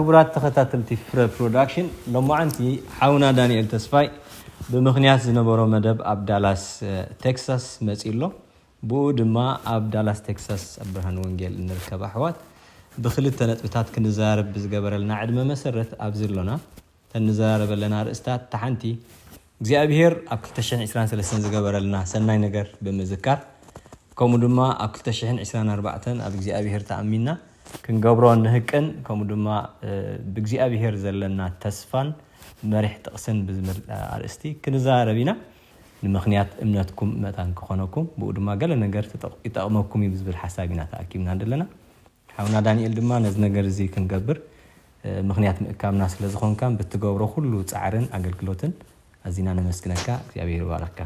ክቡራት ተኸታተልቲ ፍረ ፕሮዳክሽን፣ ሎማዓንቲ ሓውና ዳንኤል ተስፋይ ብምኽንያት ዝነበሮ መደብ ኣብ ዳላስ ቴክሳስ መጺኡ ኣሎ። ብኡ ድማ ኣብ ዳላስ ቴክሳስ ኣብ ብርሃን ወንጌል እንርከብ ኣሕዋት ብክልተ ነጥብታት ክንዛረብ ብዝገበረልና ዕድመ መሰረት ኣብዚ ኣሎና። ተንዘራረበለና ርእስታት ተሓንቲ እግዚኣብሔር ኣብ ክልተ ሽሕን ዕስራን ሰለስተን ዝገበረልና ሰናይ ነገር ብምዝካር፣ ከምኡ ድማ ኣብ ክልተ ሽሕን ዕስራን ኣርባዕተን ኣብ እግዚኣብሔር ተኣሚንና ክንገብሮ ንህቅን፣ ከምኡ ድማ ብእግዚኣብሔር ዘለና ተስፋን መሪሕ ጥቕስን ብዝብል ኣርእስቲ ክንዘራረብ ኢና። ንምኽንያት እምነትኩም መታን ክኾነኩም፣ ብኡ ድማ ገለ ነገር ይጠቕመኩም እዩ ብዝብል ሓሳብ ኢና ተኣኪብና ዘለና። ሓውና ዳንኤል ድማ ነዚ ነገር እዚ ክንገብር ምኽንያት ምእካብና ስለ ዝኾንካን ብትገብሮ ኩሉ ጻዕርን ኣገልግሎትን ኣዚና ነመስግነካ። እግዚኣብሔር ይባረካ።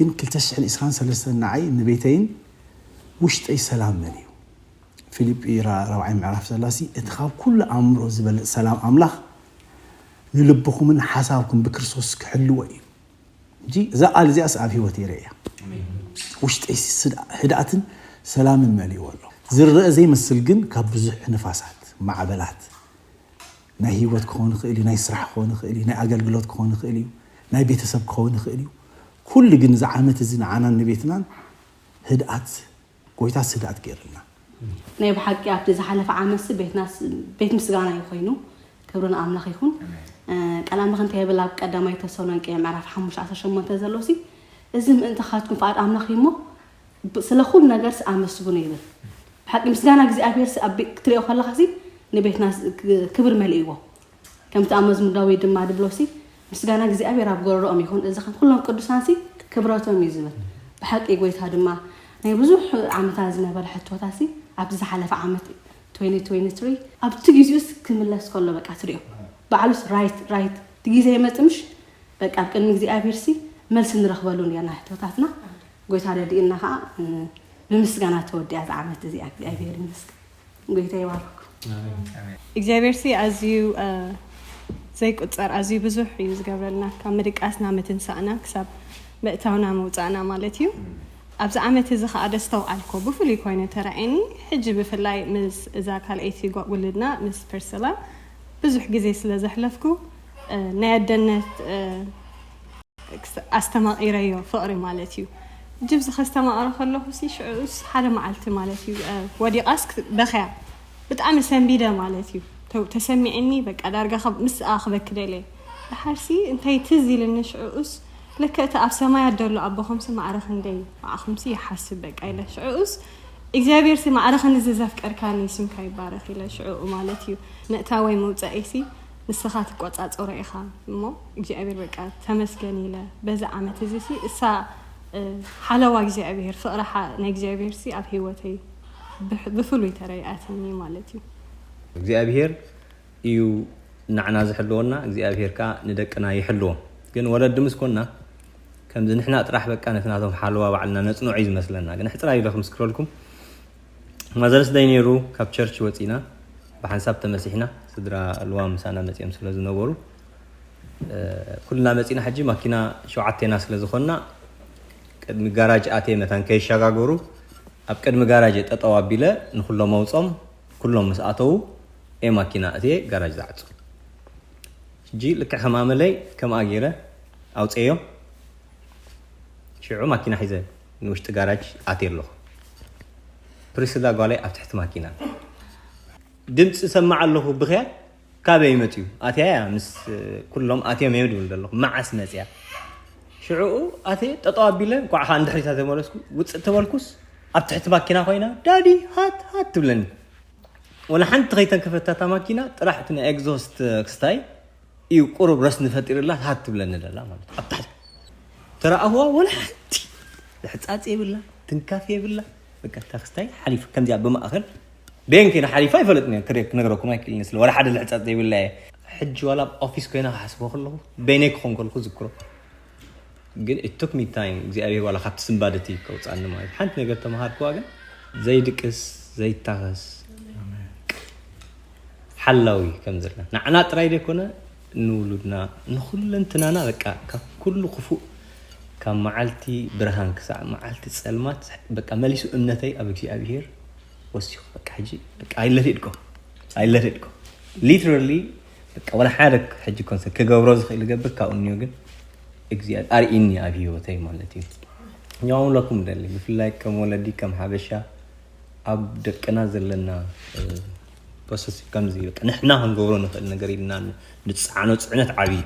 ግን ክልተ ሽሕን ዕስራን ሰለስተን ንዓይ ንቤተይን ውሽጠይ ሰላም መሊኡ። ፊልጲ ራ- ራብዓይ ምዕራፍ ዘላሲ እቲ ካብ ኩሉ ኣእምሮ ዝበልፅ ሰላም ኣምላኽ ንልብኹምን ሓሳብኩም ብክርስቶስ ክሕልዎ እዩ። እንጂ እዛ ቃል እዚኣስ ኣብ ህይወት ይረእያ። ውሽጠይ ስዳ- ህድኣትን ሰላምን መሊእዎ ኣሎ። ዝረአ ዘይመስል ግን ካብ ብዙሕ ንፋሳት፣ ማዕበላት ናይ ህይወት ክኸውን ይኽእል እዩ፣ ናይ ስራሕ ክኸውን ይኽእል እዩ፣ ናይ ኣገልግሎት ክኸውን ይኽእል እዩ፣ ናይ ቤተሰብ ክኸውን ይኽእል እዩ። ኩሉ ግን እዚ ዓመት እዚ ንዓናን ንቤትናን ህድኣት ጎይታ ስዳት ገይርልና። ናይ ብሓቂ ኣብቲ ዝሓለፈ ዓመት ቤትና ቤት ምስጋና እዩ ኮይኑ። ክብሪ ንኣምላኽ ይኹን። ቃል ኣምላኽ እንታይ ይብል? ኣብ ቀዳማይ ተሰሎንቄ ምዕራፍ ሓሙሽተ ዓሰርተ ሸሞንተ ዘሎ ሲ እዚ ምእንታኻትኩም ፍቓድ ኣምላኽ እዩ እሞ፣ ስለ ኩሉ ነገር ኣመስግኑ ይብል። ብሓቂ ምስጋና እግዚኣብሔር ክትሪኦ ከለኻ ሲ ንቤትና ክብሪ መሊእዎ። ከምቲ ኣብ መዝሙር ዳዊት ድማ ድብሎ ሲ ምስጋና እግዚኣብሔር ኣብ ጎረሮኦም ይኹን። እዚ ከም ኩሎም ቅዱሳን ሲ ክብረቶም እዩ ዝብል። ብሓቂ ጎይታ ድማ ናይ ብዙሕ ዓመታት ዝነበረ ሕቶታ ሲ ኣብዚ ዝሓለፈ ዓመት twenty twenty-three ኣብቲ ግዜኡስ ክምለስ ከሎ በቃ ትሪኦ። ባዕሉስ ራይት ራይት እቲ ግዜ ይመጽእ ምሽ በቃ ኣብ ቅድሚ እግዚኣብሔር ሲ መልሲ ንረኽበሉ ኔርና ሕቶታትና። ጎይታ ረዲእና ከዓ ብምስጋና ተወዲኣ ዝዓመት እዚኣ እግዚኣብሔር ይመስገን። ጎይታ ይባርኩ። እግዚኣብሔር ሲ ኣዝዩ ዘይቁፀር ኣዝዩ ብዙሕ እዩ ዝገብረልና፣ ካብ ምድቃስና ምትንሳእና ክሳብ ምእታውና ምውፃእና ማለት እዩ። ኣብዚ ዓመት እዚ ከዓ ደስተውዓልኮ ብፍሉይ ኮይኑ ተራእየኒ። ሕጂ ብፍላይ ምስ እዛ ካልኣይቲ ውልድና ምስ ፐርስላ ብዙሕ ግዜ ስለ ዘሕለፍኩ ናይ ኣደነት ኣስተማቒረዮ ፍቕሪ ማለት እዩ። ጅብዚ ከስተማቕሮ ከለኹ ሲ ሽዑስ ሓደ መዓልቲ ማለት እዩ ወዲቓስ በኸያ ብጣዕሚ ሰንቢደ ማለት እዩ። ተሰሚዕኒ በቃ ዳርጋ ምስኣ ክበኪ ደልየ። ድሓርሲ እንታይ ትዝ ኢልኒ ሽዑስ ለከ እቲ ኣብ ሰማያት ደሎ ኣቦኹምሲ ማዕረ ክንደይ ንዓኹምሲ ይሓስብ በቃ ኢለ ሽዑስ እግዚኣብሔርሲ ማዕረ ክንዚ ዘፍቀርካኒ ስምካ ይባረኽ ኢለ ሽዑኡ ማለት እዩ። ምእታወይ መውፀኤሲ ንስኻ ትቆፃፀሮ ኢኻ እሞ እግዚኣብሔር በቃ ተመስገን ኢለ በዚ ዓመት እዚ ሲ እሳ ሓለዋ እግዚኣብሔር ፍቕሪ ናይ እግዚኣብሔር ሲ ኣብ ህይወተይ ብፍሉይ ተረይኣትኒ ማለት እዩ። እግዚኣብሔር እዩ ንዓና ዝሕልወና እግዚኣብሔር ከዓ ንደቅና ይሕልዎም። ግን ወለዲ ምስ ኮና ከምዚ ንሕና ጥራሕ በቃ ነቲ ናቶም ሓለዋ ባዕልና ነፅንዖ እዩ ዝመስለና። ግን ሕፅር ኢለ ክምስክረልኩም ማዘርስ ደይ ነይሩ ካብ ቸርች ወፂና ብሓንሳብ ተመሲሕና ስድራ ልዋ ምሳና መፂኦም ስለ ዝነበሩ ኩልና መፂና ሕጂ ማኪና ሸውዓቴና ስለ ዝኾንና ቅድሚ ጋራጅ ኣትየ መታን ከይሸጋገሩ ኣብ ቅድሚ ጋራጅ ጠጠው ኣቢለ ንኩሎም ኣውፆም ኩሎም ምስ ኣተዉ እየ ማኪና እትየ ጋራጅ ዝዓፁ። ሕጂ ልክዕ ከም ኣመለይ ከምኣ ገይረ ኣውፅኤዮ ሽዑ ማኪና ሒዘ ንውሽጢ ጋራጅ ኣትየ ኣለኹ። ፕሪስላ ጓለይ ኣብ ትሕቲ ማኪና ድምፂ ሰማዕ ኣለኹ ብኽያት ካበይ መፅዩ ኣትያ እያ ምስ ኩሎም ኣትዮም እዮም ድብል ዘለኹ መዓስ መፅያ ሽዑኡ ኣትየ ጠጠው ኣቢለ እንኳዕ ከዓ ንድሕሪታ ተመለስኩ ውፅእ ተበልኩስ ኣብ ትሕቲ ማኪና ኮይና ዳዲ ሃት ሃት ትብለኒ ወላ ሓንቲ ከይተንከፈታ እታ ማኪና ጥራሕ እቲ ናይ ኤግዞስት ክስታይ እዩ ቁሩብ ረስኒ ፈጢርላ ሃት ትብለኒ ደላ ማለት ኣብ ታሕቲ ተረኣኽዋ ወላ ሓንቲ ልሕፃፅ የብላ ትንካፍ የብላ በቃ እታ ክስታይ ሓሊፉ ከምዚኣ ብማእኸል በየን ከይነ ሓሊፋ ኣይፈለጥን እየ ክነግረኩም ኣይክእልን ስለ ወላ ሓደ ልሕፃፅ ዘይብላ እየ ሕጂ ዋላ ኣብ ኦፊስ ኮይና ክሓስቦ ከለኹ በይነይ ክኾን ከለኹ ዝክሮ ግን it took me time እግዚኣብሔር ዋላ ካብቲ ስንባደቲ ከውፅኣኒ ማለት ሓንቲ ነገር ተምሃርክዋ ግን ዘይድቅስ ዘይታኸስ ሓላዊ ከም ዘለና ንዓና ጥራይ ዘይኮነ ንውሉድና ንኩለንትናና በቃ ካብ ኩሉ ክፉእ ካብ መዓልቲ ብርሃን ክሳዕ መዓልቲ ፀልማት በቃ መሊሱ እምነተይ ኣብ እግዚኣብሔር ወሲኹ በቃ ሕጂ በቃ ኣይለፊድኩም ኣይለፊድኩም literally በቃ ወላ ሓደ ሕጂ ኮንሰ ክገብሮ ዝኽእል ገብር ካብኡ እኒኦ ግን እግዚኣብሔር ኣርእኒ ኣብ ህይወተይ ማለት እዩ ኛውን ለኩም ደሊ ብፍላይ ከም ወለዲ ከም ሓበሻ ኣብ ደቅና ዘለና ፖሰሲቭ ከምዚ በቃ ንሕና ክንገብሮ ንኽእል ነገር ኢልና ንፃዕኖ ፅዕነት ዓብዪ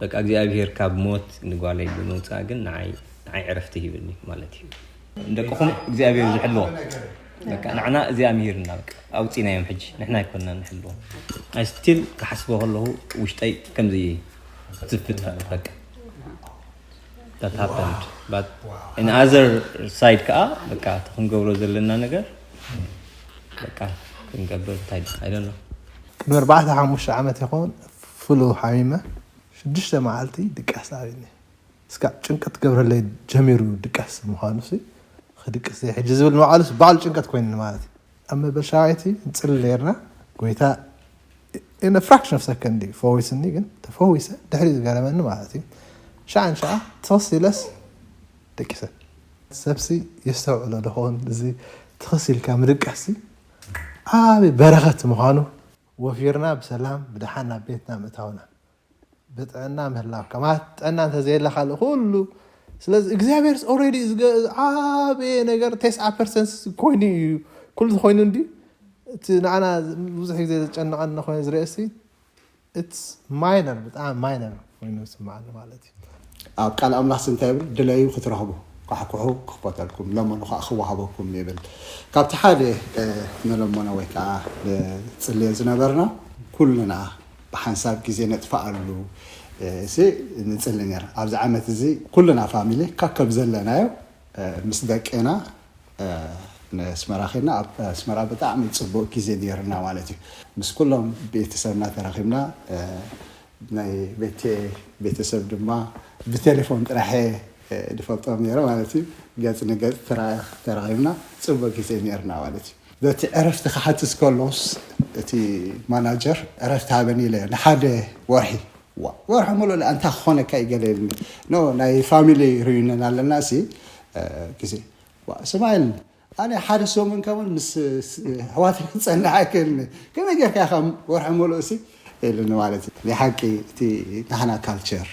በቃ እግዚኣብሔር ካብ ሞት ንጓለይ ብምውፃእ ግን ንዓይ ንዓይ ዕረፍቲ ሂብኒ ማለት እዩ ንደቅኹም እግዚኣብሔር ዝሕልዎ በቃ ንዓና እዚኣ ምሂርና በቃ ኣውፂናዮም ሕጂ ንሕና ኣይኮንና ንሕልዎም ናይ ስቲል ክሓስቦ ከለኹ ውሽጠይ ከምዚ ዝፍጠር በቃ that happened but in other side ከዓ በቃ እቲ ክንገብሮ ዘለና ነገር በቃ ክንገብር እንታይ I don't know ቅድሚ ኣርባዕተ ሓሙሽተ ዓመት ይኸውን ፍሉ ሓሚመ ሽዱሽተ መዓልቲ ድቃስ ኣብኒ እስካ ጭንቀት ክገብረለይ ጀሚሩ ድቀስ ምዃኑ ሲ ክድቅስ ሕጂ ዝብል ንባዕሉ ባዕሉ ጭንቀት ኮይኑኒ ማለት እዩ። ኣብ መበል ሻውዓይቲ ንፅሊ ነርና ጎይታ in a fraction of second እዩ ፈዊስኒ። ግን ተፈዊሰ ድሕሪ ዝገረመኒ ማለት እዩ። ሻዕን ሻዓ ትኸስ ኢለስ ደቂሰ። ሰብሲ የስተውዕሎ ደኸውን እዚ ትኸስ ኢልካ ምድቃሲ ዓብ በረኸት ምዃኑ፣ ወፊርና ብሰላም ብደሓን ናብ ቤትና ምእታውና፣ ብጥዕና ምህላው ከማት ጥዕና እንተዘየለ ካልእ ኩሉ። ስለዚ እግዚኣብሔር already ዓበየ ነገር ተስዓ ፐርሰንት ኮይኑ እዩ። ኩሉ ኮይኑ እንዲ እቲ ንዓና ብዙሕ ግዜ ዘጨንቐና ኮይኑ ዝረእሲ it's minor፣ ብጣዕሚ ማይነር ኮይኑ ዝስምዓኒ ማለት እዩ። ኣብ ቃል ኣምላኽ እንታይ ይብል? ድለዩ ክትረኽቡ፣ ኳሕኩሑ ክኽፈተልኩም፣ ለመኑ ከዓ ክወሃበኩም ይብል። ካብቲ ሓደ መለመኖ ወይ ከዓ ንፅልዮ ዝነበርና ኩልና ብሓንሳብ ግዜ ነጥፍኣሉ ሲ ንፅሊ ነር። ኣብዚ ዓመት እዚ ኩልና ፋሚሊ ካከብ ዘለናዮ ምስ ደቅና ንስመራ ና ኣብ ስመራ ብጣዕሚ ፅቡቅ ግዜ ነርና ማለት እዩ። ምስ ኩሎም ቤተሰብና ተራኪብና። ናይ ቤተ ቤተሰብ ድማ ብቴሌፎን ጥራሐ ዝፈልጦም ነረ ማለት እዩ። ገፅ ንገፅ ተራኪብና ፅቡቅ ግዜ ነርና ማለት እዩ። በቲ ዕረፍቲ ክሓትት ከሎስ እቲ ማናጀር ዕረፍቲ ሃበኒ ኢለ ንሓደ ወርሒ ወርሒ ሙሉእ ኣንታ ክኾነካ ይገለልኒ ኖ ናይ ፋሚሊ ሪዩኒን ኣለና ሲ ግዜ ስማይል ኣነ ሓደ ሰሙን ከውን ምስ ኣሕዋት ክፀንሕ ኣይክእልኒ። ከመይ ጌርካ ኢኻ ወርሒ ሙሉእ ሲ ኢሉኒ ማለት እዩ። ናይ ሓቂ እቲ ናህና ካልቸር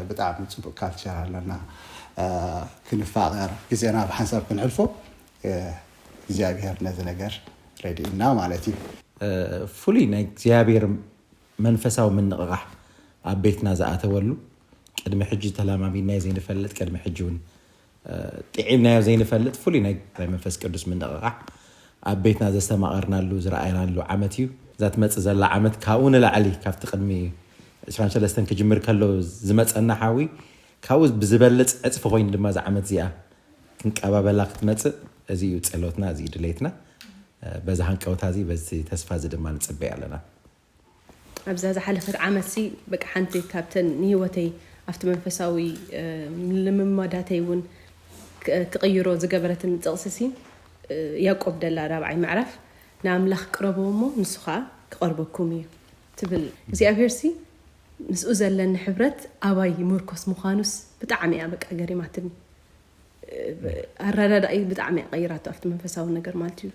ብጣዕሚ ፅቡቅ ካልቸር ኣለና። ክንፋቀር ግዜና ብሓንሳብ ክንሕልፎ እግዚኣብሔር ነዚ ነገር ረድእና ማለት እዩ። ፍሉይ ናይ እግዚኣብሔር መንፈሳዊ ምንቕቓሕ ኣብ ቤትና ዝኣተወሉ ቅድሚ ሕጂ ተላማሚድናዮ ዘይንፈልጥ ቅድሚ ሕጂ እውን ጥዒምናዮ ዘይንፈልጥ ፍሉይ ናይ ናይ መንፈስ ቅዱስ ምንቕቓሕ ኣብ ቤትና ዘስተማቐርናሉ ዝረኣይናሉ ዓመት እዩ። እዛ ትመፅእ ዘላ ዓመት ካብኡ ንላዕሊ ካብቲ ቅድሚ ዕስራን ሰለስተን ክጅምር ከሎ ዝመፀና ሓዊ ካብኡ ብዝበልፅ ዕፅፊ ኮይኑ ድማ እዛ ዓመት እዚኣ ክንቀባበላ ክትመፅእ እዚ እዩ ፀሎትና፣ እዚ እዩ ድሌትና። በዚ ሃንቀውታ እዚ በዚ ተስፋ እዚ ድማ ንፅበይ ኣለና። ኣብዛ ዝሓለፈት ዓመት ሲ በቃ ሓንቲ ካብተን ንህይወተይ ኣብቲ መንፈሳዊ ልምማዳተይ እውን ክቕይሮ ዝገበረትን ጥቕሲ ሲ ያዕቆብ ደላ ራብዓይ ምዕራፍ ንኣምላኽ ቅረብዎ እሞ ንሱ ኸዓ ክቐርበኩም እዩ ትብል እግዚኣብሔር ሲ ምስኡ ዘለኒ ሕብረት ኣባይ ይምርኮስ ምዃኑስ ብጣዕሚ እያ በቃ ገሪማትኒ ኣረዳዳኢ ብጣዕሚ እያ ቀይራቶ ኣብቲ መንፈሳዊ ነገር ማለት እዩ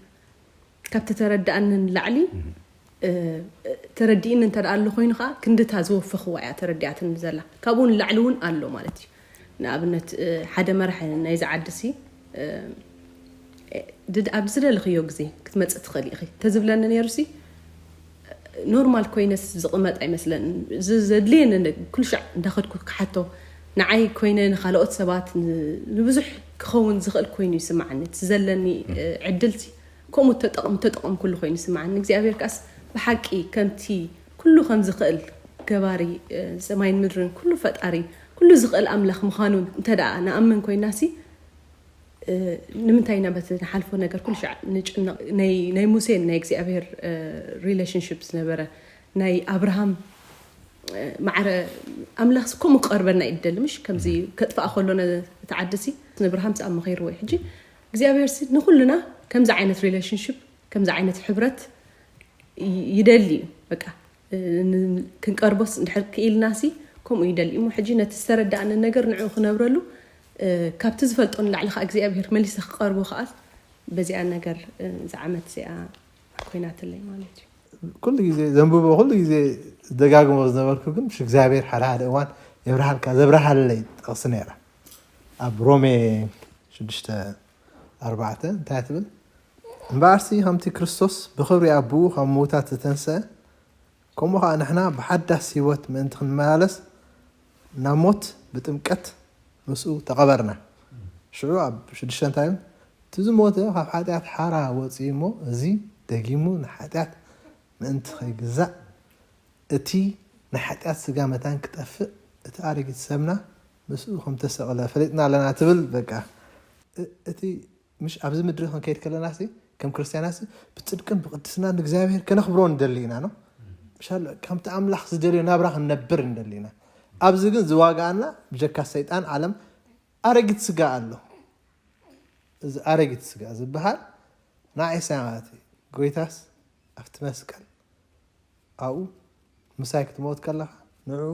ካብ ተተረዳኣኒ ንላዕሊ ተረዲእኒ እንተ ኣሎ ኮይኑ ከዓ ክንድታ ዝወፈኽዋ እያ ተረዲኣትኒ ዘላ ካብኡ ንላዕሊ እውን ኣሎ ማለት እዩ ንኣብነት ሓደ መራሒ ናይዚ ዓዲ ሲ ድድ ኣብ ዝደለኽዮ ግዜ ክትመፅእ ትኽእል ኢኺ ተዝብለኒ ነይሩ ሲ ኖርማል ኮይነስ ዝቕመጥ ኣይመስለን ዘድልየኒ ኩሉ ሻዕ እንዳኸድኩ ክሓቶ ንዓይ ኮይነ ንካልኦት ሰባት ንብዙሕ ክኸውን ዝኽእል ኮይኑ ይስማዓኒ እቲ ዘለኒ ዕድልቲ ከምኡ ተጠቕም ተጠቐምኩሉ ኮይኑ ይስማዓኒ እግዚኣብሔር ከኣስ ብሓቂ ከምቲ ኩሉ ከም ዝኽእል ገባሪ ሰማይን ምድርን ኩሉ ፈጣሪ ኩሉ ዝኽእል ኣምላኽ ምዃኑ እንተ ንኣምን ኮይናሲ ንምንታይ ኢና በቲ ንሓልፎ ነገር ኩሉ ሻዕ ንጭነቕ ናይ ሙሴን ናይ እግዚኣብሔር ሪሌሽንሽፕ ዝነበረ ናይ ኣብርሃም ማዕረ ኣምላኽ ከምኡ ክቐርበና ይደሊ ምሽ ከምዚ ከጥፋእ ከሎ እቲ ዓዲ ሲ ንኣብርሃም ሲ ኣብ መኸይርዎ እዩ ሕጂ እግዚኣብሔር ሲ ንኩልና ከምዚ ዓይነት ሪሌሽንሽፕ ከምዚ ዓይነት ሕብረት ይደሊ እዩ በቃ ክንቀርቦስ እንድሕር ክኢልና ሲ ከምኡ ይደሊ እሞ ሕጂ ነቲ ዝተረዳእኒ ነገር ንዕኡ ክነብረሉ ካብቲ ዝፈልጦ ንላዕሊ ከዓ እግዚኣብሔር መሊሰ ክቀርቦ ከዓ በዚኣ ነገር ዝዓመት እዚኣ ኮይናትለይ ማለት እዩ ኩሉ ግዜ ዘንብቦ ኩሉ ግዜ ዝደጋግሞ ዝነበርኩ ግን ምስ እግዚኣብሔር ሓደ ሓደ እዋን የብርሃልካ ዘብርሃለይ ጥቕሲ ነይራ ኣብ ሮሜ ሽዱሽተ ኣርባዕተ እንታይ ትብል እምበኣርሲ ከምቲ ክርስቶስ ብኽብሪ ኣቦኡ ካብ ምዉታት ዝተንስአ ከምኡ ኸዓ ንሕና ብሓዳስ ህይወት ምእንቲ ክንመላለስ ናብ ሞት ብጥምቀት ምስኡ ተቐበርና። ሽዑ ኣብ ሽዱሽተ እንታይ እዩ? እቲ ዝሞተ ካብ ሓጢኣት ሓራ ወፂኡ እሞ እዚ ደጊሙ ንሓጢኣት ምእንቲ ኸይግዛእ እቲ ናይ ሓጢኣት ስጋ መታን ክጠፍእ እቲ ኣረጊት ሰብና ምስኡ ከም ተሰቕለ ፈሊጥና ኣለና ትብል በቃ እቲ ምሽ ኣብዚ ምድሪ ክንከይድ ከለና ሲ ከም ክርስትያናት ሲ ብፅድቅን ብቅድስና ንእግዚኣብሔር ከነኽብሮ ንደሊ ኢና ነው ምሻል ከምቲ ኣምላኽ ዝደልዮ ናብራ ክንነብር ንደሊ ኢና ኣብዚ ግን ዝዋጋኣና ብጀካ ሰይጣን ዓለም ኣረጊት ስጋ ኣሎ። እዚ ኣረጊት ስጋ ዝበሃል ንዓይ ሳይ ማለት እዩ። ጎይታስ ኣብቲ መስቀል ኣብኡ ምሳይ ክትመውት ከለኻ ንዑ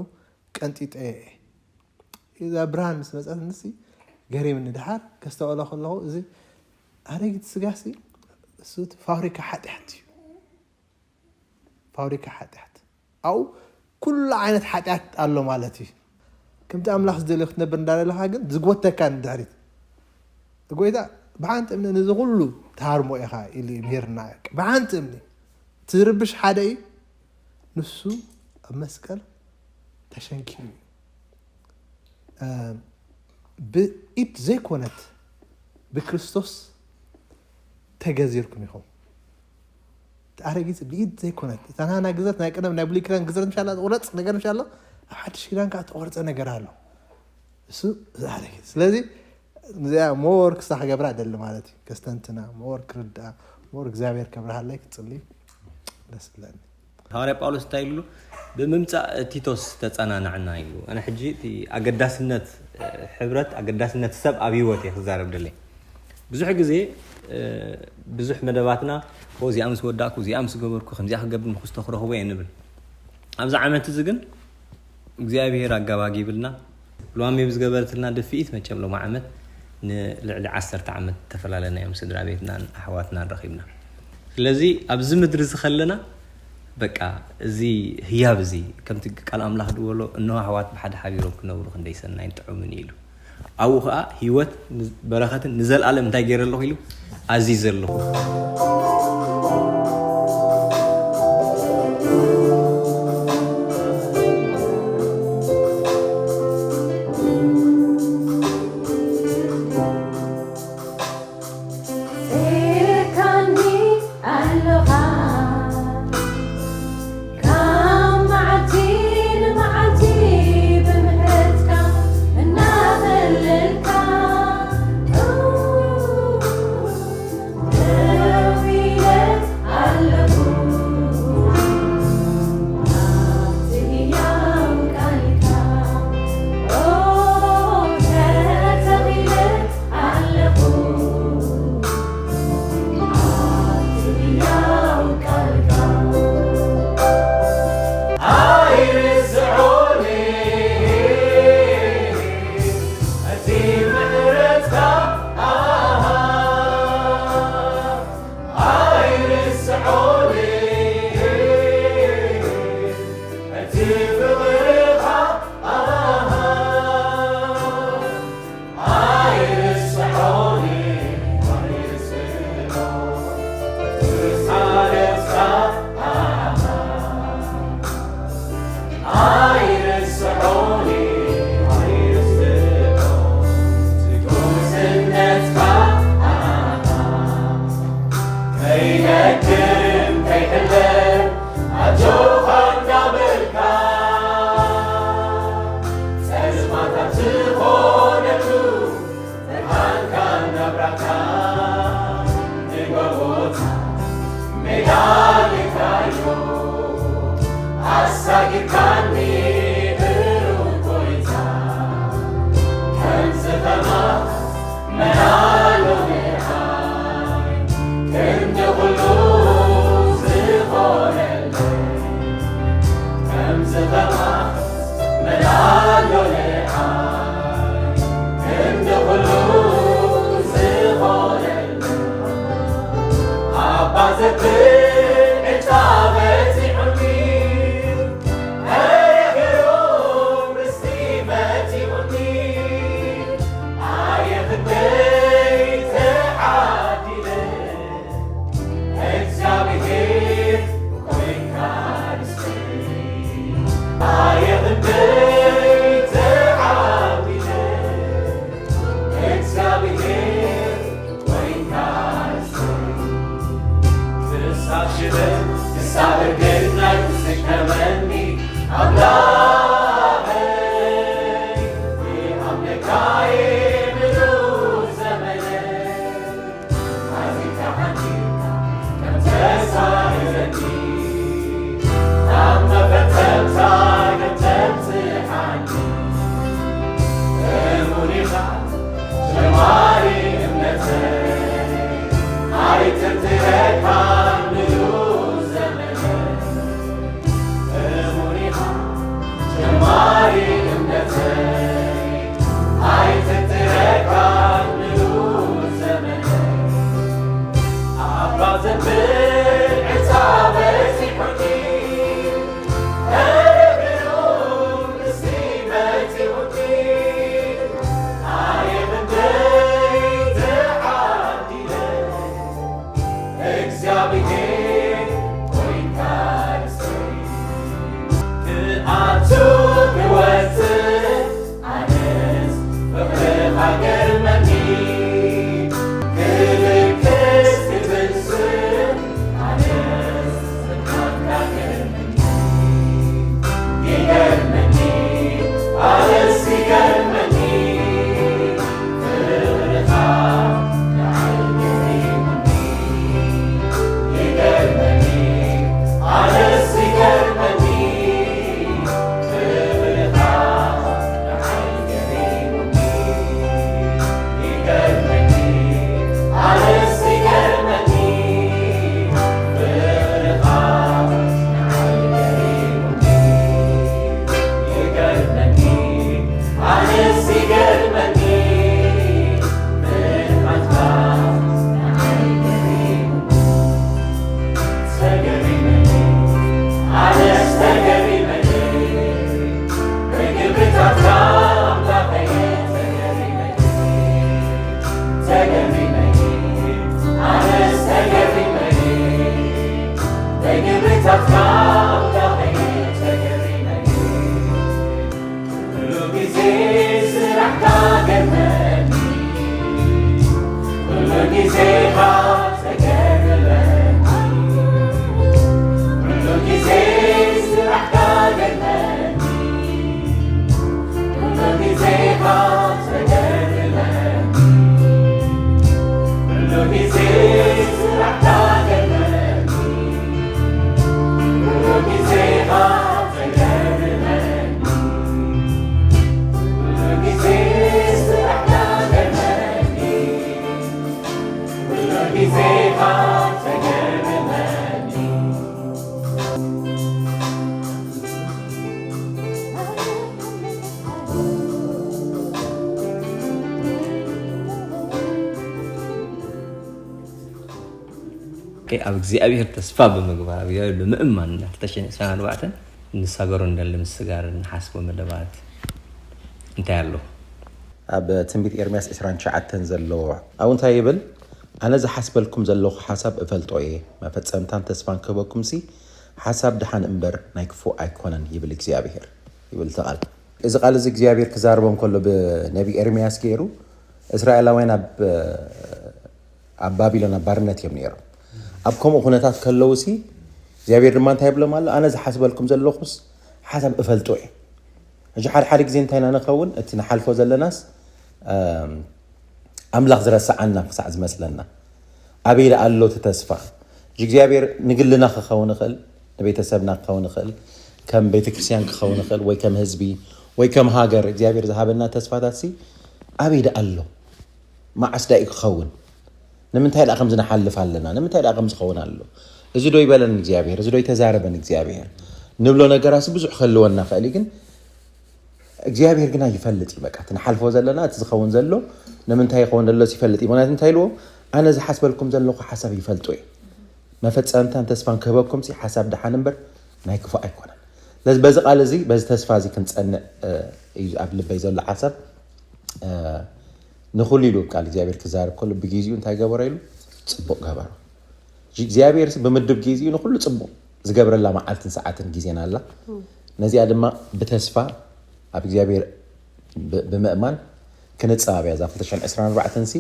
ቀንጢጠዮ እየ። እዛ ብርሃን ምስ መፀት ንሲ ገሪምኒ። ድሓር ከስተውዕሎ ከለኹ እዚ ኣረጊት ስጋሲ እሱ እቲ ፋብሪካ ሓጢኣት እዩ። ፋብሪካ ሓጢኣት ኣብኡ ኩሉ ዓይነት ሓጢኣት ኣሎ ማለት እዩ። ከምቲ ኣምላኽ ዝደልዮ ክትነብር እንዳደለኻ ግን ዝጎተካ ንድሕሪት። ጎይታ ብሓንቲ እምኒ ንዚ ኩሉ ትሃርሞ ኢኻ ኢሉ ይምህርና። ብሓንቲ እምኒ ትርብሽ ሓደ እዩ። ንሱ ኣብ መስቀል ተሸንኪሉ እዩ። ብኢድ ዘይኮነት ብክርስቶስ ተገዚርኩም ኢኹም። ኣረጊት ብኢድ ዘይኮነት እታ ናና ግዘት ናይ ቀደም ናይ ብሉይ ኪዳን ግዘት ምሻላ ቁረፅ ነገር ምሻሎ ኣብ ሓድሽ ኪዳን ከዓ ተቆርፀ ነገር ኣሎ። እሱ እዛ ኣረጊት ስለዚ እዚኣ ሞር ክሳ ክገብራ ደሊ ማለት እዩ። ከስተንትና ሞር ክርድኣ ሞር እግዚኣብሔር ከብርሃለይ ክፅሊ ደስ ብለኒ። ሃዋርያ ጳውሎስ እንታይ ኢሉ? ብምምፃእ ቲቶስ ተፀናናዕና ኢሉ። ኣነ ሕጂ እቲ ኣገዳስነት ሕብረት ኣገዳስነት ሰብ ኣብ ህይወት እየ ክዛረብ ደለይ። ብዙሕ ግዜ ብዙሕ መደባትና እዚኣ ምስ ወዳእኩ እዚኣ ምስ ገበርኩ ከምዚኣ ክገብር ንክስቶ ክረኽቦ እየ ንብል። ኣብዚ ዓመት እዚ ግን እግዚኣብሔር ኣጋባጊብልና ሎሚ ብዝገበረትልና ድፍኢት መቸም ሎም ዓመት ንልዕሊ ዓሰርተ ዓመት ተፈላለናዮም ስድራ ቤትናን ኣሕዋትናን ረኺብና። ስለዚ ኣብዚ ምድሪ እዚ ከለና በቃ እዚ ህያብ እዚ ከምቲ ቃል ኣምላኽ ድበሎ እነሆ ኣሕዋት ብሓደ ሓቢሮም ክነብሩ ክንደይ ሰናይን ጥዑምን ኢሉ ኣብኡ ከዓ ህይወት በረኸትን ንዘለኣለም እንታይ ገይረ ኣለኹ ኢሉ ኣዚዘ ኣለኹ። ጀማሪ እምነተይ ኣይትርትረካን ንሉ ዘመን እሙን ኢኻ። ጀማሪ እምነተይ ኣይትርትረካን ንሉ ዘመን ኣባ ዘብል ዕፃ በዚሑኒ ኣብ እግዚኣብሔር ተስፋ ብምግባር ኣብ እግዚኣብሔር ብምእማን ክልተ ሽሕን ዕስራን ኣርባዕተን ንሳገሮ እንደሊ ምስጋር ንሓስቦ መደባት እንታይ ኣሎ? ኣብ ትንቢት ኤርምያስ ዕስራን ትሽዓተን ዘሎ ኣብኡ እንታይ ይብል? ኣነ ዝሓስበልኩም ዘለኹ ሓሳብ እፈልጦ እየ፣ መፈጸምታን ተስፋን ክህበኩም ሲ ሓሳብ ድሓን እምበር ናይ ክፉእ ኣይኮነን ይብል እግዚኣብሔር ይብል እቲ ቃል። እዚ ቃል እዚ እግዚኣብሔር ክዛርቦም ከሎ ብነቢ ኤርምያስ ገይሩ እስራኤላውያን ኣብ ኣብ ባቢሎን ኣብ ባርነት እዮም ነይሮም። ኣብ ከምኡ ኩነታት ከለዉ ሲ እግዚኣብሔር ድማ እንታይ ይብሎም ኣሎ? ኣነ ዝሓስበልኩም ዘለኹስ ሓሳብ እፈልጦ እየ። ሕጂ ሓደ ሓደ ግዜ እንታይ ኢና ንኸውን? እቲ ንሓልፎ ዘለናስ ኣምላኽ ዝረስዓና ክሳዕ ዝመስለና ኣበይ ደኣ ኣሎ እቲ ተስፋ? እግዚኣብሔር ንግልና ክኸውን ይኽእል፣ ንቤተሰብና ክኸውን ይኽእል፣ ከም ቤተክርስትያን ክኸውን ይኽእል፣ ወይ ከም ህዝቢ ወይ ከም ሃገር እግዚኣብሔር ዝሃበና ተስፋታት ሲ ኣበይ ደኣ ኣሎ? መዓስ ደኣ እዩ ክኸውን? ንምንታይ ደኣ ከምዚ ንሓልፍ ኣለና? ንምንታይ ደኣ ከምዚ ክኸውን ኣሎ? እዚ ዶ ይበለን እግዚኣብሔር? እዚ ዶ ይተዛረበን እግዚኣብሔር? ንብሎ ነገራሲ ብዙሕ ክህልወና ይኽእል እዩ፣ ግን እግዚኣብሔር ግና ይፈልጥ እዩ። በቃ እቲ ንሓልፎ ዘለና እቲ ዝኸውን ዘሎ ንምንታይ ይኸውን ዘሎስ ይፈልጥ እዩ። ምክንያቱ እንታይ ኢልዎ? ኣነ ዝሓስበልኩም ዘለኹ ሓሳብ ይፈልጦ እዩ፣ መፈጸምታን ተስፋን ክህበኩም ሲ ሓሳብ ደሓን እምበር ናይ ክፉእ ኣይኮነን። ስለዚ በዚ ቃል እዚ በዚ ተስፋ እዚ ክንጸንዕ እዩ ኣብ ልበይ ዘሎ ሓሳብ። ንኹሉ ኢሉ ቃል እግዚኣብሔር ክዛረብ ከሎ ብግዜኡ እንታይ ገበሮ ኢሉ? ጽቡቕ ገበሮ። እግዚኣብሔር ብምድብ ግዜኡ ንኹሉ ጽቡቕ ዝገብረላ መዓልትን ሰዓትን ግዜን ኣላ። ነዚኣ ድማ ብተስፋ ኣብ እግዚኣብሔር ብምእማን ክንጻባብ እያ። እዛ ክልተ ሽሕን ዕስራን ኣርባዕተን ሲ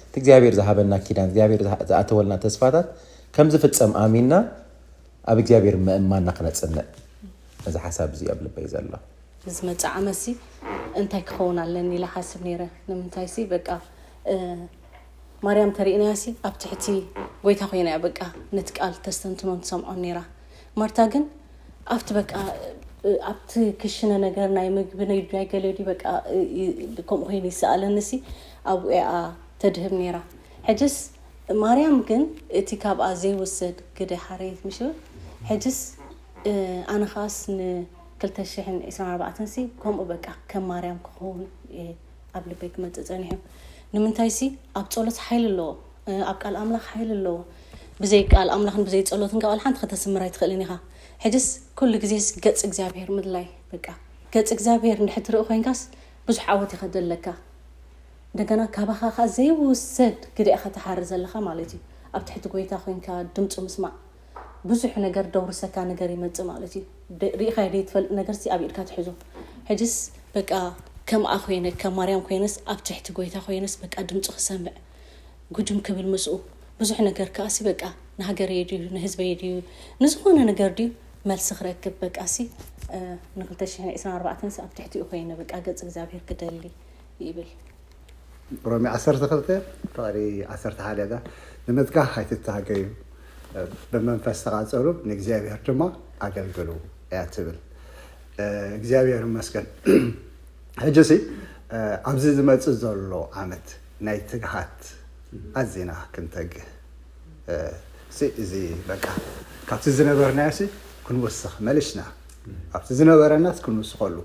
እቲ እግዚኣብሔር ዝሃበና ኪዳን እግዚኣብሔር ዝኣተወልና ተስፋታት ከም ዝፍጸም ኣሚንና ኣብ እግዚኣብሔር ምእማንና ክነጽንዕ እዚ ሓሳብ እዚ ኣብ ልበይ ዘሎ። ዝመጽእ ዓመትሲ እንታይ ክኸውን ኣለኒ ኢለ ሓስብ ነይረ። ንምንታይሲ በቃ ማርያም ተሪእናያሲ ኣብ ትሕቲ ጎይታ ኮይና እያ በቃ ነቲ ቃል ተስተንትኖን ትሰምዖን ነይራ። ማርታ ግን ኣብቲ በቃ ኣብቲ ክሽነ ነገር ናይ ምግቢ ናይ ዱያይ ገለ ድዩ በቃ ከምኡ ኮይኑ ይሰኣለኒ ሲ ኣብኡ እያ ተድህብ ነይራ። ሕጅስ ማርያም ግን እቲ ካብኣ ዘይውሰድ ግደ ሓረየት ምሽ ሕጅስ ኣነ ኻስ ን ክልተ ሽሕን ዕስራን ኣርባዕተን ሲ ከምኡ በቃ ከም ማርያም ክኸውን እየ ኣብ ልበይ ክመፅእ ፀኒሑ። ንምንታይ ሲ ኣብ ፀሎት ሓይሊ ኣለዎ፣ ኣብ ቃል ኣምላኽ ሓይሊ ኣለዎ። ብዘይ ቃል ኣምላኽን ብዘይ ፀሎትን ካብ ሓንቲ ከተስምር ኣይትኽእልን ኢኻ። ሕጅስ ኩሉ ግዜስ ገጽ እግዚኣብሔር ምድላይ በቃ ገጽ እግዚኣብሔር እንድሕር ትርኢ ኮይንካስ ብዙሕ ዓወት ኢኻ ዘለካ። እንደገና ካባኻ ኸዓ ዘይውሰድ ግደ ኢኻ ትሓሪ ዘለኻ ማለት እዩ። ኣብ ትሕቲ ጎይታ ኮይንካ ድምፁ ምስማዕ ብዙሕ ነገር ደውርሰካ ነገር ይመፅእ ማለት እዩ። ደ- ርኢኻ ዘይትፈልጥ ነገር ሲ ኣብ ኢድካ ትሕዞ። ሕጅስ በቃ ከምኣ ኮይነ ከም ማርያም ኮይነስ ኣብ ትሕቲ ጎይታ ኮይነስ በቃ ድምፁ ክሰምዕ ጉጅም ክብል ምስኡ ብዙሕ ነገር ከኣ ሲ በቃ ንሃገረይ ድዩ ንህዝበይ ድዩ ንዝኾነ ነገር ድዩ መልሲ ክረክብ በቃ ሲ ን ክልተ ሽሕን ዕስራን ኣርባዕተን ሲ ኣብ ትሕቲኡ ኮይነ በቃ ገጽ እግዚኣብሔር ክደሊ ይብል። ሮሜ ዓሰርተ ክልተ ፍቕሪ ዓሰርተ ሓደ ጋ ንምትጋህ ኣይትተሃገዩ፣ ብመንፈስ ተቓጸሉ፣ ንእግዚኣብሔር ድማ ኣገልግሉ እያ ትብል። እግዚኣብሔር ይመስገን። ሕጂ ሲ ኣብዚ ዝመጽእ ዘሎ ዓመት ናይ ትግሃት ኣዚና ክንተግህ ሲ እዚ በቃ ካብቲ ዝነበርናዮ ሲ ክንውስኽ መሊስና ኣብቲ ዝነበረናስ ክንውስኸሉ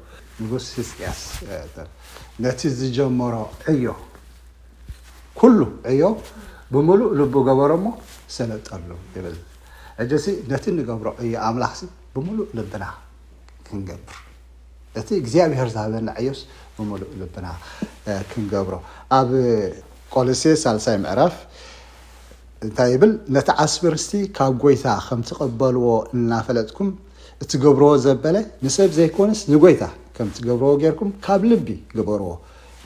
ንጉስ ህዝቅያስ ነቲ ዝጀመሮ ዕዮ ኩሉ ዕዮ ብምሉእ ልቡ ገበሮ እሞ ሰለጠሉ ይብል። ሕጂ ሲ ነቲ ንገብሮ ዕዮ ኣምላኽ ሲ ብምሉእ ልብና ክንገብር እቲ እግዚኣብሔር ዝሃበና ዕዮስ ብምሉእ ልብና ክንገብሮ ኣብ ቆሎሴ ሳልሳይ ምዕራፍ እንታይ ይብል? ነቲ ዓስቢ ርስቲ ካብ ጎይታ ከም ትቐበልዎ እናፈለጥኩም እትገብርዎ ዘበለ ንሰብ ዘይኮነስ ንጎይታ ከም ትገብርዎ ጌርኩም ካብ ልቢ ግበርዎ፣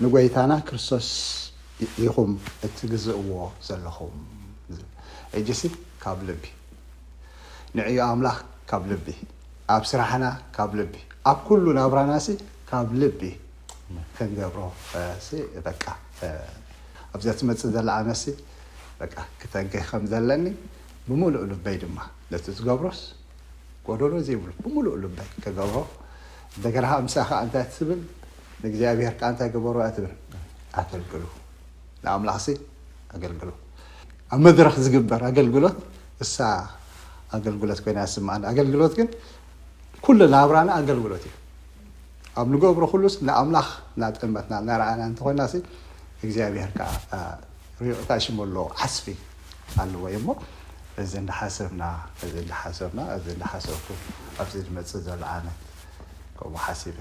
ንጎይታና ክርስቶስ ኢኹም እትግዝእዎ ዘለኹም። ሕጂሲ ካብ ልቢ ንዕዮ ኣምላኽ ካብ ልቢ ኣብ ስራሕና ካብ ልቢ ኣብ ኩሉ ናብራናሲ ካብ ልቢ ክንገብሮ በቃ ኣብዚኣ ትመፅእ ዘላ ዓመትሲ በቃ ክተግህ ከም ዘለኒ ብምሉእ ልበይ ድማ ነቲ ዝገብሮስ ጎደሎ ዘይብሉ ብምሉእ ልበይ ክገብሮ እንደገና ምሳኻ እንታይ ትብል ንእግዚኣብሔር ከዓ እንታይ ገበሩ ትብል ኣገልግሉ ንኣምላኽሲ ኣገልግሉ ኣብ መድረኽ ዝግበር ኣገልግሎት እሳ ኣገልግሎት ኮይና ስማዓን ኣገልግሎት ግን ኩሉ ናብራና ኣገልግሎት እዩ ኣብ ንገብሮ ኩሉስ ንኣምላኽ እናጠመትና እናረኣና እንተኾይናሲ እግዚኣብሔር ከዓ ሪቕታ ሽሙ ኣለዎ ዓስቢ ኣለዎ እሞ እዚ እንዳሓሰብና እዚ እንዳሓሰብና እዚ እንዳሓሰብኩ ኣብዚ ዝመፅእ ዘሎ ዓመት ከምኡ ሓሲበ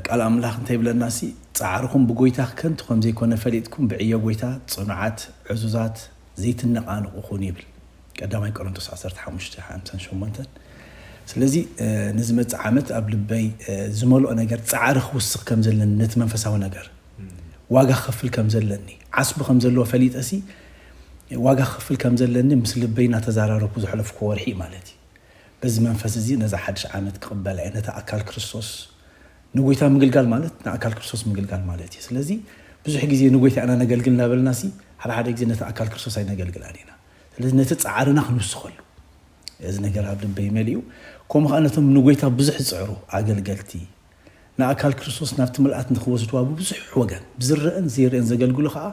ቃል ኣምላኽ እንታይ ይብለና ሲ ፃዕርኹም ብጎይታ ከንቱ ከም ዘይኮነ ፈሊጥኩም ብዕዮ ጎይታ ፅኑዓት ዕዙዛት ዘይትነቓነቑ ኩኑ ይብል ቀዳማይ ቆሮንቶስ ዓሰርተ ሓሙሽተ ሓምሳን ሸሞንተን ስለዚ ንዝመፅእ ዓመት ኣብ ልበይ ዝመልኦ ነገር ፃዕሪ ክውስኽ ከም ዘለኒ ነቲ መንፈሳዊ ነገር ዋጋ ክኸፍል ከም ዘለኒ ዓስቢ ከም ዘለዎ ፈሊጠ ሲ ዋጋ ክኸፍል ከም ዘለኒ ምስ ልበይ እናተዛራረብኩ ዘሕለፍኩ ወርሒ እዩ ማለት እዩ በዚ መንፈስ እዚ ነዛ ሓድሽ ዓመት ክቕበላ እየ ነታ ኣካል ክርስቶስ ንጎይታ ምግልጋል ማለት ንኣካል ክርስቶስ ምግልጋል ማለት እዩ ስለዚ ብዙሕ ግዜ ንጎይታ ኢና ነገልግል እናበልና ሲ ሓደ ሓደ ግዜ ነቲ ኣካል ክርስቶስ ኣይነገልግላን ኢና ስለዚ ነቲ ፃዕርና ክንውስኸሉ እዚ ነገር ኣብ ልበይ መሊኡ ከምኡ ከዓ ነቶም ንጎይታ ብዙሕ ዝፅዕሩ ኣገልገልቲ ንኣካል ክርስቶስ ናብቲ ምልኣት ንክወስድዋ ብብዙሕ ወገን ብዝረአን ዘይረአን ዘገልግሉ ከዓ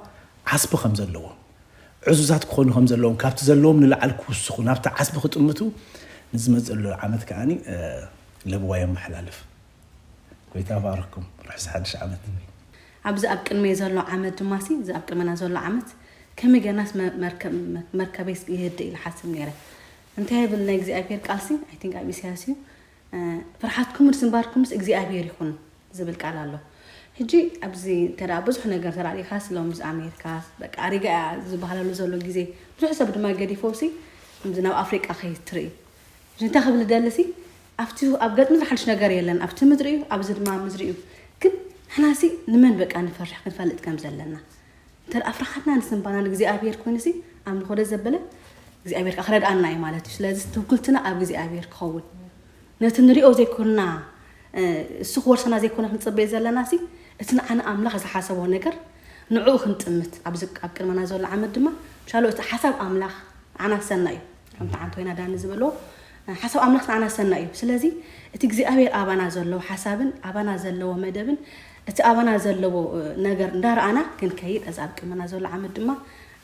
ዓስቢ ከም ዘለዎም ዕዙዛት ክኾኑ ከም ዘለዎም ካብቲ ዘለዎም ንላዓል ክውስኹ ናብቲ ዓስቢ ክጥምቱ ንዝመፅእ ዘሎ ዓመት ከዓ ለብዋ የመሓላልፍ ጎይታ ባርኩም ርሑስ ሓድሽ ዓመት ኣብዚ ኣብ ቅድመይ ዘሎ ዓመት ድማ ሲ እዚ ኣብ ቅድመና ዘሎ ዓመት ከመይ ገናስ መርከበይስ ይህድ ኢለ ሓስብ ነይረ እንታይ ብል ናይ እግዚኣብሔር ቃልሲ ኣይ ቲንክ ኣብ ኢሳያስ እዩ ፍርሓትኩምን ስንባርኩምስ እግዚኣብሔር ይኹን ዝብል ቃል ኣሎ ሕጂ ኣብዚ እንተ ብዙሕ ነገር ተራሪኻስ ሎም ምስ ኣሜሪካ በቃ ኣሪጋ እያ ዝበሃለሉ ዘሎ ግዜ ብዙሕ ሰብ ድማ ገዲፎ ሲ ከምዚ ናብ ኣፍሪቃ ከይትርኢ እንታይ ክብል ደሊ ሲ ኣብቲ ኣብ ገጽ ምድሪ ሓድሽ ነገር የለን ኣብቲ ምድሪ እዩ ኣብዚ ድማ ምድሪ እዩ ግን ንሕና ሲ ንመን በቃ ንፈርሕ ክንፈልጥ ከም ዘለና እንተ ፍርሓትና ንስንባና ንእግዚኣብሔር ኮይኑ ሲ ኣምልኾ ዶ ዘበለ እግዚኣብሔር ከዓ ክረድኣና እዩ ማለት እዩ ስለዚ ትውክልትና ኣብ እግዚኣብሔር ክኸውን ነቲ ንሪኦ ዘይኮንና እሱ ክወርሰና ዘይኮነ ክንፅበይ ዘለና ሲ እቲ ንዓና ኣምላኽ ዝሓሰቦ ነገር ንዕኡ ክንጥምት ኣብዚ ኣብ ቅድመና ዘሎ ዓመት ድማ ሻሎ እቲ ሓሳብ ኣምላኽ ንዓና ሰና እዩ ከምቲ ዓንተ ወይና ዳኒ ዝበሎ ሓሳብ ኣምላኽ ንዓና ሰናይ እዩ። ስለዚ እቲ እግዚኣብሔር ኣባና ዘለዎ ሓሳብን ኣባና ዘለዎ መደብን እቲ ኣባና ዘለዎ ነገር እንዳረኣና ክንከይድ፣ እዚ ኣብ ቅድመና ዘሎ ዓመት ድማ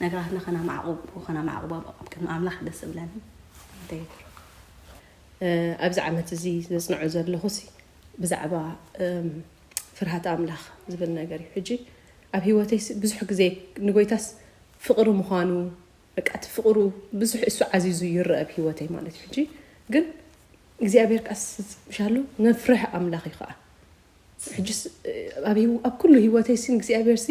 ነገራትና ከነማዕቁብ ከነማዕቁቦ ኣብ ቅድሚ ኣምላኽ ደስ ዝብለኒ። ኣብዚ ዓመት እዚ ዘፅንዖ ዘለኹ ብዛዕባ ፍርሃት ኣምላኽ ዝብል ነገር እዩ። ሕጂ ኣብ ህይወተይ ብዙሕ ግዜ ንጎይታስ ፍቕሪ ምዃኑ፣ በቃ እቲ ፍቕሩ ብዙሕ እሱ ዓዚዙ ይረአ ኣብ ህይወተይ ማለት እዩ። ሕጂ ግን እግዚኣብሔር ቃስ ምሻሉ ነፍርህ ኣምላኽ እዩ ከዓ። ሕጂ ኣብ ኩሉ ህይወተይ ሲ እግዚኣብሔር ሲ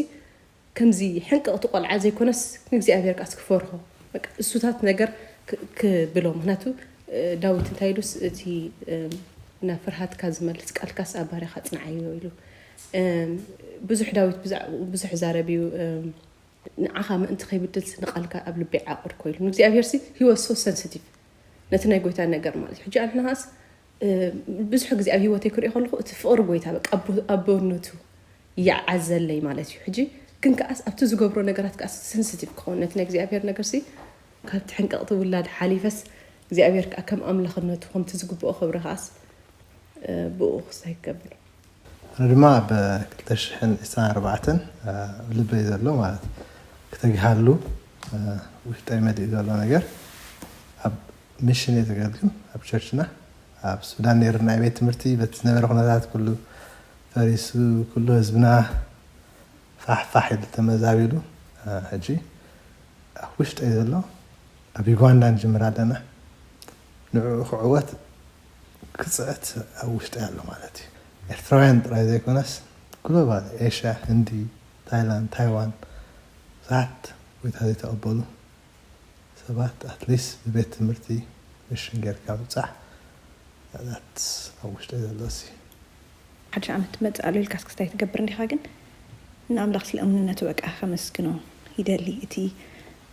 ከምዚ ሕንቅቕቲ ቆልዓ ዘይኮነስ ንእግዚኣብሔር ቃስ ክፈርሆ፣ በቃ እሱታት ነገር ክብሎ። ምክንያቱ ዳዊት እንታይ ኢሉስ፣ እቲ ናብ ፍርሃትካ ዝመልስ ቃልካስ ኣብ ባርያኻ ጽንዓዮ ኢሉ። ብዙሕ ዳዊት ብዙሕ ዛረብ እዩ። ንዓኻ ምእንቲ ከይብድልሲ ንቓልካ ኣብ ልበይ ዓቑር ኮይሉ ንእግዚኣብሔር ሲ he was so sensitive ነቲ ናይ ጎይታ ነገር ማለት እዩ። ሕጂ ኣንሕና ከዓስ ብዙሕ ግዜ ኣብ ህይወተይ ክሪኦ ከለኹ እቲ ፍቕሪ ጎይታ በቃ ኣቦነቱ ይዓዘለይ ማለት እዩ። ሕጂ ግን ከዓስ ኣብቲ ዝገብሮ ነገራት ከዓስ sensitive ክኸውን ነቲ ናይ እግዚኣብሔር ነገር ሲ ካብቲ ሕንቅቕቲ ውላድ ሓሊፈስ እግዚኣብሔር ከዓ ከም ኣምላኽነቱ ከምቲ ዝግብኦ ክብሪ ከዓስ ብኡ ክሳይ ክገብር ኣነ ድማ ኣብ ክልተ ሽሕን ዕስራን ኣርባዕተን ልበይ ዘሎ ማለት ክተግሃሉ ውሽጠይ መሊእ ዘሎ ነገር ኣብ ሚሽን እየ ዘገልግል ኣብ ቸርችና ኣብ ሱዳን ነይሩ ናይ ቤት ትምህርቲ በቲ ዝነበረ ኩነታት ኩሉ ፈሪሱ ኩሉ ህዝብና ፋሕ ፋሕ ኢሉ ተመዛቢሉ ሕጂ ኣብ ውሽጠይ ዘሎ ኣብ ዩጋንዳ ንጅምር ኣለና ንዕኡ ክዕወት ክፅዕት ኣብ ውሽጠይ ኣሎ ማለት እዩ ኤርትራውያን ጥራይ ዘይኮነስ ግሎባል ኤሽያ ህንዲ ታይላንድ ታይዋን ብዙሓት ጎይታ ዘይተቐበሉ ሰባት ኣትሊስት ብቤት ትምህርቲ ሚሽን ጌርካ ምብፃሕ ት ኣብ ውሽጠይ ዘሎ ሲ ሓድሽ ዓመት ትመፅእ ኣሎ ኢልካስ ክስታይ ትገብር እንዲኻ ግን ንኣምላኽ ስለ እምንነቱ በቃ ከመስግኖ ይደሊ እቲ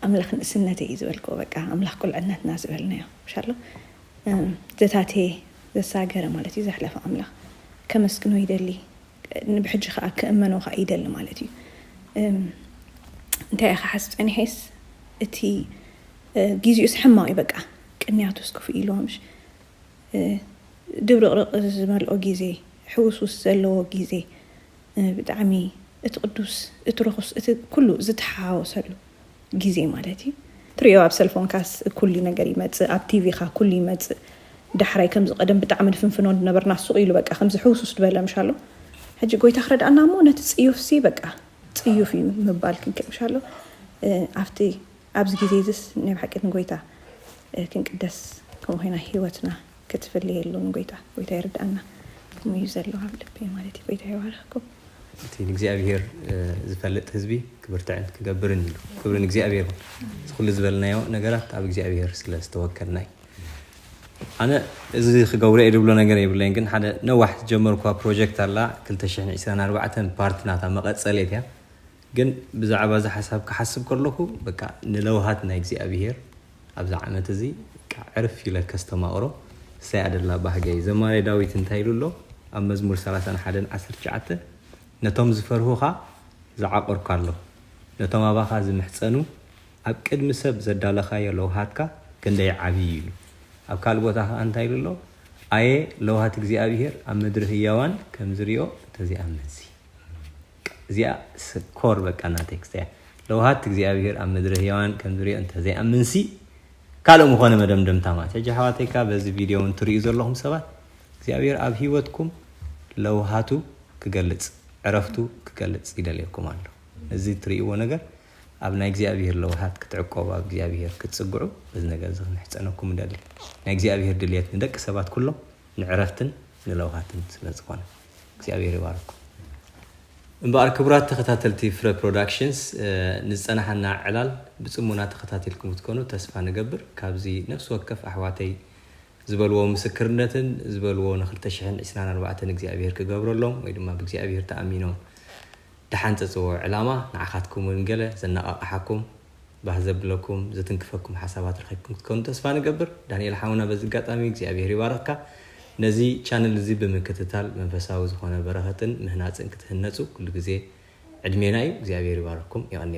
ኣምላኽ ንእስነተይ እዩ ዝበልክዎ በቃ ኣምላኽ ቁልዕነትና ዝበልናዮ ምሻሎ ዘታቴ ዘሳገረ ማለት እዩ ዘሕለፈ ኣምላኽ ከመስግኖ ይደሊ ንብሕጂ ከዓ ክእመኖ ከዓ ይደሊ ማለት እዩ እንታይ ኢኻ ሓስ ፀኒሐስ እቲ ጊዜኡስ ሕማቕ እዩ በቃ ቅንያቱስ ክፉእ ኢልዎ ምሽ ድብርቕርቕ ዝመልኦ ግዜ ሕውስውስ ዘለዎ ግዜ ብጣዕሚ እቲ ቅዱስ እቲ ርኹስ እቲ ኩሉ ዝተሓዋወሰሉ ግዜ ማለት እዩ ትሪኦ ኣብ ሰልፎንካስ ኩሉ ነገር ይመፅእ ኣብ ቲቪኻ ኩሉ ይመፅእ ዳሕራይ ከምዚ ቀደም ብጣዕሚ ንፍንፍኖ ዝነበርና ሱቕ ኢሉ በቃ ከምዚ ሕውስውስ ዝበለ ምሻሎ ሕጂ ጎይታ ክረድኣና እሞ ነቲ ፅዩፍሲ በቃ ፅዩፍ እዩ ምባል ክንክእል ምሻሎ ኣብቲ ኣብዚ ግዜ እዚስ ናይ ብሓቂ ንጎይታ ክንቅደስ ከምኡ ኮይና ህይወትና ክትፍልየሉ ንጎይታ ጎይታ ይርድኣና ከምኡ እዩ ዘሎ ኣብ ልበይ ማለት እዩ ጎይታ ይባረክኩም እቲ ንእግዚኣብሔር ዝፈልጥ ህዝቢ ክብርትዕን ክገብርን ኢሉ ክብሪ ንእግዚኣብሔር ይኹን እዚ ኩሉ ዝበልናዮ ነገራት ኣብ እግዚኣብሔር ስለ ዝተወከልና እዩ ኣነ እዚ ክገብሮ እየ ድብሎ ነገር የብለይን ግን ሓደ ነዋሕ ዝጀመርኳ ፕሮጀክት ኣላ 2024 ፓርቲ ናታ መቐፀሌት እያ ግን ብዛዕባ እዚ ሓሳብ ክሓስብ ከለኹ በቃ ንለውሃት ናይ እግዚኣብሄር ኣብዚ ዓመት እዚ በቃ ዕርፍ ኢለ ከስተማቕሮ እሰይ ኣደላ ባህገይ ዘማሪ ዳዊት እንታይ ኢሉ ኣሎ ኣብ መዝሙር 31 19 ነቶም ዝፈርሁኻ ዝዓቆርካ ኣሎ ነቶም ኣባኻ ዝምሕፀኑ ኣብ ቅድሚ ሰብ ዘዳለኻዮ ለውሃትካ ክንደይ ዓብዪ ኢሉ ኣብ ካልእ ቦታ ከዓ እንታይ ኢሉ ኣሎ ኣየ ለውሃት እግዚኣብሄር ኣብ ምድሪ ህያዋን ከም ዝሪኦ እንተዘይኣምንሲ እዚኣ ስኮር በቃ ናተይ ክስተያ ለውሃት እግዚኣብሄር ኣብ ምድሪ ህያዋን ከም ዝሪኦ እንተዘይኣምንሲ ካልእ ምኾነ መደምደምታ ማለት ሕጂ ሓዋተይካ በዚ ቪድዮ እውን ትርእዩ ዘለኹም ሰባት እግዚኣብሄር ኣብ ህይወትኩም ለውሃቱ ክገልፅ ዕረፍቱ ክገልፅ ይደልየኩም ኣሎ እዚ ትርእይዎ ነገር ኣብ ናይ እግዚኣብሄር ለውሃት ክትዕቆቡ ኣብ እግዚኣብሄር ክትፅግዑ በዚ ነገር እዚ ክንሕፀነኩም እደሊ ናይ እግዚኣብሄር ድልየት ንደቂ ሰባት ኩሎም ንዕረፍትን ንለውሃትን ስለ ዝኾነ እግዚኣብሔር ይባርኩም። እምበኣር ክቡራት ተኸታተልቲ ፍረ ፕሮዳክሽንስ ንዝፀናሓና ዕላል ብፅሙና ተኸታቲልኩም ክትኮኑ ተስፋ ንገብር። ካብዚ ነፍሲ ወከፍ ኣሕዋተይ ዝበልዎ ምስክርነትን ዝበልዎ ን ክልተ ሽሕን ዕስራን ኣርባዕተን እግዚኣብሔር ክገብረሎም ወይ ድማ ብእግዚኣብሔር ተኣሚኖም ድሓን ፀፅዎ ዕላማ ንዓኻትኩም እውን ገለ ዘነቓቕሓኩም ባህ ዘብለኩም ዘትንክፈኩም ሓሳባት ረኺብኩም ክትኮኑ ተስፋ ንገብር። ዳንኤል ሓውና በዚ ኣጋጣሚ እግዚኣብሔር ይባርኽካ። ነዚ ቻነል እዚ ብምክትታል መንፈሳዊ ዝኾነ በረኸትን ምህናፅን ክትህነፁ ኩሉ ግዜ ዕድሜና እዩ። እግዚኣብሔር ይባርኽኩም። የቐንየልና።